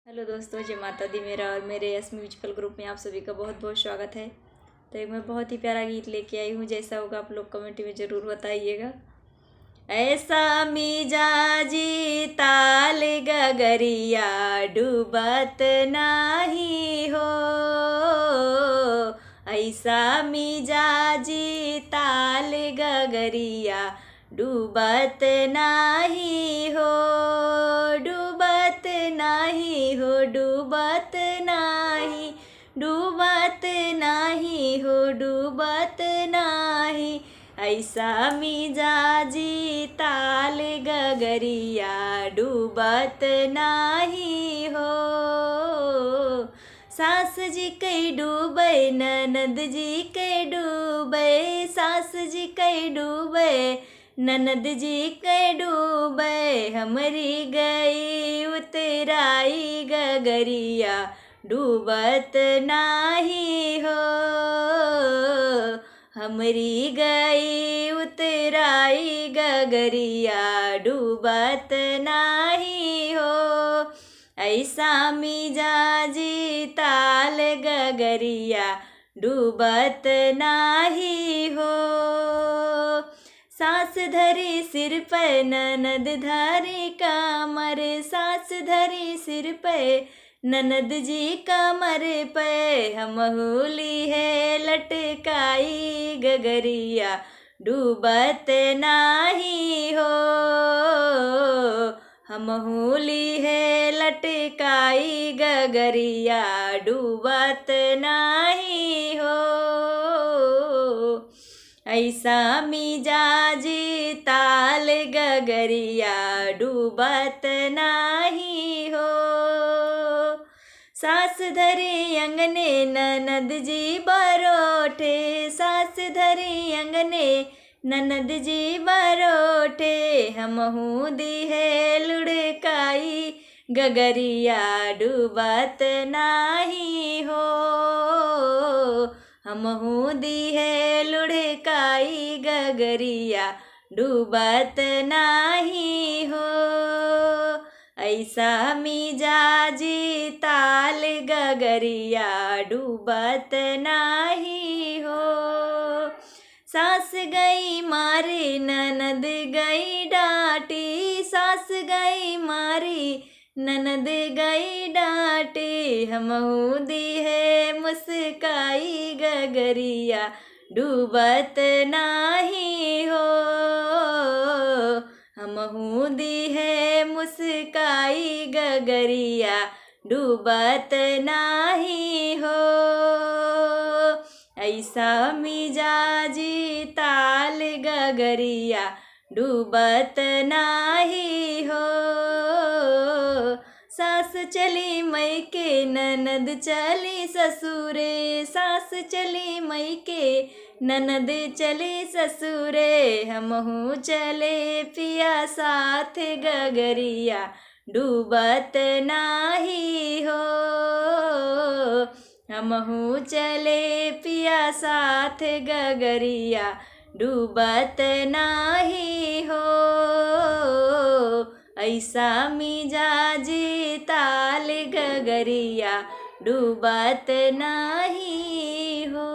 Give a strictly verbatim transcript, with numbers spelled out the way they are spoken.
हेलो दोस्तों, जय माता दी। मेरा और मेरे यस म्यूजिकल ग्रुप में आप सभी का बहुत बहुत स्वागत है। तो एक मैं बहुत ही प्यारा गीत लेके आई हूँ, जैसा होगा आप लोग कमेंट में ज़रूर बताइएगा। ऐसा मिजाजी ताल गगरिया डूबत नाही हो, ऐसा मिजाजी ताल गगरिया डूबत नाही हो, डूबत नाही हो, डूबत नाही, डूबत नाही हो, डूबत नाही। ऐसा मिजाजी ताल गगरिया डूबत नाही हो। सास जी के डूबे, ननद जी के डूबे, सास जी के डूबे, ननद जी के डूबे, हमरी गई उतराई गगरिया डूबत नाही हो, हमरी गई उतराई गगरिया डूबत नाही हो। ऐसा मिजाजी ताल गगरिया डूबत नाही हो। सास धरी सिर पे, ननद धरी कमर, सास धरी सिर पे, ननद जी कमर पे, हमहू लिहे लटकाई गगरिया डूबत नाही हो, हमहू लिहे लटकाई गगरिया डूबत नाही हो। ऐसा मिजाजी ताल गगरिया डूबत नाही हो। सास धरी अंगने, ननद जी बरोठे, सास धरी अंगने, ननद जी बरोठे, हमहू दिहे लुढ़काई गगरिया डूबत नाही हो, हमहू दिहे लुढ़काई गगरिया डूबत नाही हो। ऐसा मिजाजी ताल गगरिया डूबत नाही हो। सास गई मारी, ननद गई डांटी, सास गई मारी, ननद गई डांटी, हमहू दिहे मुस्काई गगरिया डूबत नाही हो, हमहू दिहे मुस्काई गगरिया डूबत नाही हो। ऐसा मिजाजी ताल गगरिया डूबत नाही हो। सास चली मइके, ननद चली ससुरे, सास चली मइके, ननद चली ससुरे, हमहू चले पिया साथ गगरिया डूबत नाही हो। हमहू चले पिया साथ गगरिया डूबत नाही हो। ऐसा मिजाजी ताल गगरिया डूबत नाही हो।